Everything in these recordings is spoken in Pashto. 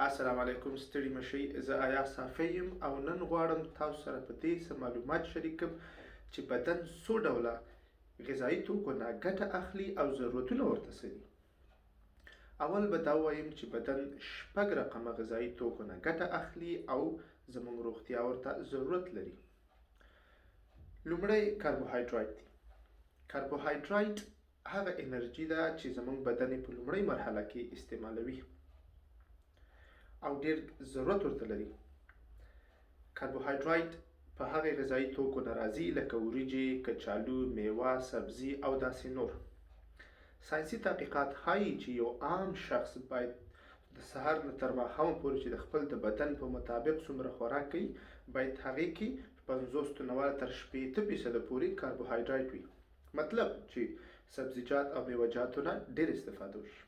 السلام علیکم، ستړي مشي. زه آیا صافی یم او نن غواړم تاسو سره په دې څه معلومات شریک کړم چې بدن څو ډوله غذایي توکو نه ګټه اخلي او ضرورتونه ورته څه دي. اول به دا ووایم چې بدن شپږ رقمه غذایي توکو نه ګټه اخلي او زموږ روغتیا ورته ضرورت لري. لومړی کاربوهایډرایټ دی. کاربوهایډرایټ هغه انرژي ده چې زموږ بدن یې په لومړۍ مرحله کې استعمالوي او ډیر ضرورت ورته لري. کاربوهایډرایټ په هغې غذایي توکو نه راځي لکه وریجې، کچالو، میوه، سبزي او داسې نور. ساینسي تحقیقات ښایي چې یو عام شخص باید د سهار نه تر ماښامه پورې چې د خپل د بدن په مطابق څومره خوراک کوي، باید هغې کې 50 نه واله تر 60% پورې کاربوهایډرایټ وي، مطلب چې سبزیجات او میوهجاتو نه ډېر استفاده وشي.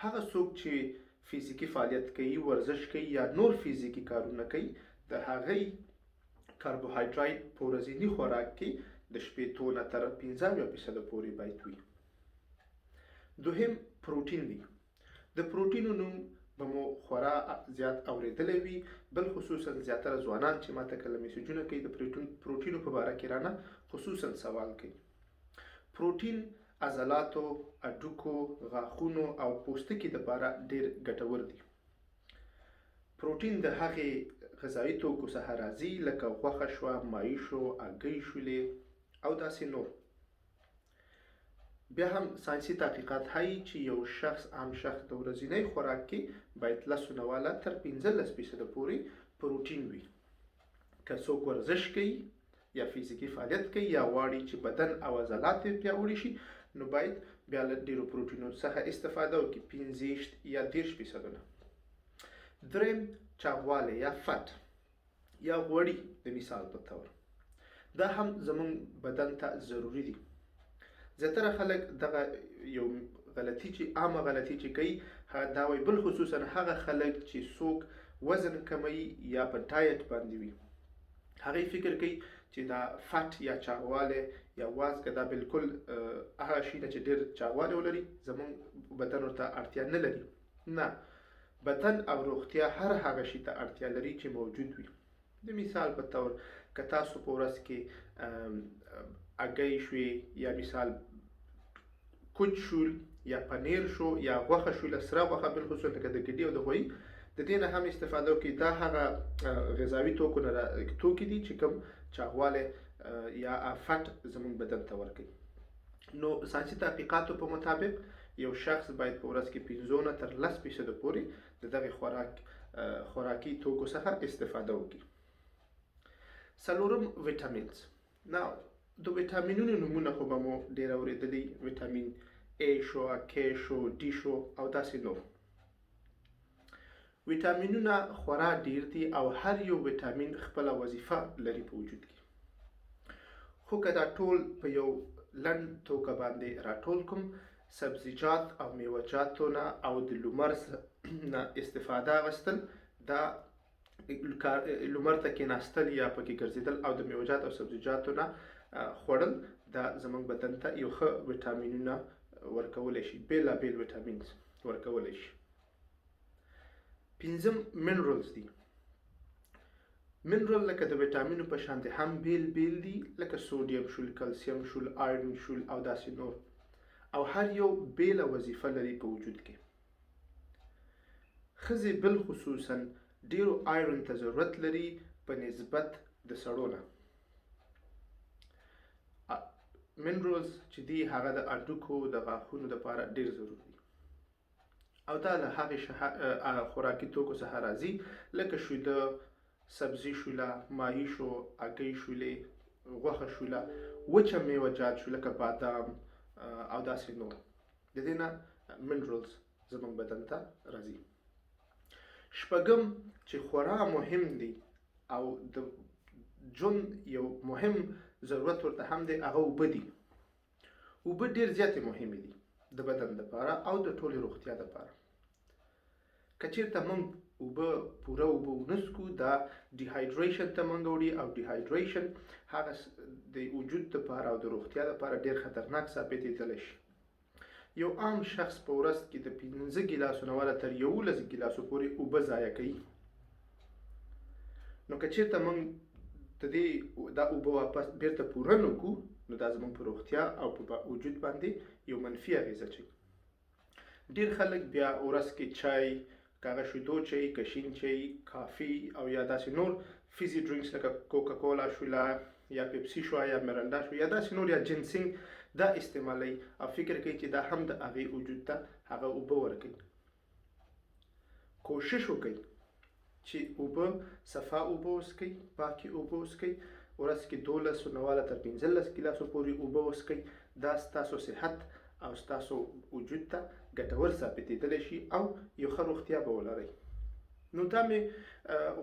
هغه څوک چې فزیکي فعالیت کوي، ورزش کوي یا نور فزیکي کارونه کوي، د هغې کاربوهایډرایټ په ورځني خوراک کې د 60 نه تر 75% پورې باید وي. دوهم پروټین دی. د پروټینو نوم به مو خورا زیات اورېدلی وي، بل خصوصا زیاتره ځوانان چې ماته کله میسجونه کوي د پروټینو په باره کې رانه خصوصا سوال کوي. پروټین عضلاتو، هډوکو، غاښونو او پوستکي دپاره ډیر ګټور دي. پروټین د هغې غذایي توکو څخه راځي لکه غوښه شوه، ماهي شو، هګۍ شولې او داسې نور. بیا هم ساینسي تحقیقات ښایي چې یو شخص، عام شخص، د ورځنی خوراک کې باید 10 نه واله تر 15% پورې پروټین وي. که څوک ورزش کوي یا فزیکي فعالیت کوي یا غواړي چې بدن او عضلات یې پیاوړي شي، نو باید بیا له ډیرو پروټینو څخه استفاده وکړي، 25 یا 30% نه. دریم چاغوالی یا فټ یا غوړي د مثال په طور، دا هم زموږ بدن ته ضروري دي. زیاتره خلک دغه یو غلطي چې عامه غلطي چې کوي هغه دا وایي، بل خصوصا هغه خلک چې څوک وزن کموي یا په ډایټ باندې وي، هغوی فکر کوي چې دا فټ یا چاغوالی یا وازګه دا بالکل هغه شی ده چې ډېر چاغوالی ولري، زموږ بدن ورته اړتیا نه لري. نه، بدن او روغتیا هر هغه شي ته اړتیا لري چې موجود وي. د مثال په طور که تاسو په ورځ کې هګۍ شوې یا مثال کوچ شول یا پنیر شو یا غوښه شول، سره غوښه بالخصوص لکه د ګډي او د غویي، د دې نه هم استفاده وکړي. دا هغه غذاوي توکو نه توکي دي چې کوم چاغوالی یا فټ زموږ بدن ته ورکوي. نو ساینسي تحقیقاتو په مطابق یو شخص باید په ورځ کې 5 نه تر 10% پورې د دغې خوراکي توکو څخه استفاده وکړي. څلورم ویټامینز. نو د ویټامینونو نومونه خو به مو ډېر اورېدلي، ویټامین A شو، K شو، D شو او داسې نور. ویټامینونه خورا ډیر دي او هر یو ویټامین خپله وظیفه لري په وجود کې، خو که دا ټول په یو لنډ توګه باندې راټول کوم، سبزیجات او میوهجاتو نه او د لمر نه استفاده اخیستل، دا لمر ته کېناستل یا پکې ګرځېدل او د میوهجات او سبزیجاتو نه خوړل، دا زموږ بدن ته یو ښه ویټامینونه ورکولی شي، بېلابېل ویټامینز ورکولی شي. پنځم منرالز دي. منرال لکه د ویټامینو په شان هم بیل بیل دي، لکه سوډیم شول، کلسیم شول، آیرن شول او داسې نور، او هر یو بیله وظیفه لري په وجود کې. ښځې بل خصوصا ډیرو آیرن ته ضرورت لري په نسبت د سړو نه. منرالز چې دي هغه د هډوکو د غاښونو دپاره ډیر ضروري دي او دا له هغې خوراکي توکو څخه راځي لکه شیده، سبزي شوله، ماهي شو، هګۍ شولې، غوښه شوله، وچه میوه جات شو لکه بادام او داسې نور. د دې نه منرالز زموږ بدن ته راځي. شپږم چې خورا مهم دی او د ژوند یو مهم ضرورت ورته هم دی، هغه اوبه دي. اوبه ډېر زیاتې مهمې دي د بدن دپاره او د ټولې روغتیا دپاره. که چېرته موږ اوبه پوره اوبه ونه څښو، دا ډیهایډریشن ته موږ وړي او ډیهایډریشن هغه د وجود دپاره او د روغتیا دپاره ډېر خطرناک ثابتېدلی شي. یو عام شخص په ورځ کې د 5 ګیلاسو نه واله تر 11 ګیلاسو پورې اوبه ضایع کوي. نو که چیرته موږ د دې دا اوبه واپس بیرته پوره نه کړو، نو دا زموږ په روغتیا او په وجود باندې یو منفي اغیزه اچوي. ډیر خلک بیا ورځ کې چای، که هغه شیدو چای، که شین چای، کافي او یا داسې نور fizzy drinks لکه کوکا کولا شوله یا پیپسي شوه یا مرنډا شو یا داسې نور یا جنسینګ دا استعمالوي او فکر کوي چې دا هم د هغې وجود ته هغه اوبه ورکوي. کوشش وکړئ چې اوبه صفا اوبه وڅکئ، پاکې اوبه وڅکئ. ورځ کې 12 نه واله تر 15 ګیلاسو پورې اوبه وڅکئ. دا ستاسو صحت او ستاسو وجود ته ګټور ثابتېدلی شي او یو ښه روغتیا به ولرئ. نو دا مې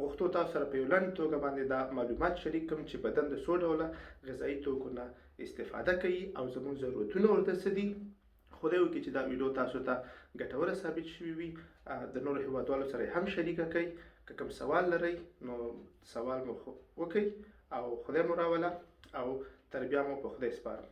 غوښتو تاسو سره په یو لنډ توګه باندې دا معلومات شریک کړم چې بدن د څو ډوله غذایي توکو نه استفاده کوي او زموږ ضرورتونه ورته څه دي. خدای وکړي چې دا ویډیو تاسو ته ګټوره ثابت شوي وي. د نورو هیوادوالو سره هم شریکه کړئ. که کوم سوال لرئ نو سوال مو وکړئ او خدای مو راوله او تر بیا مو په خدای سپارم.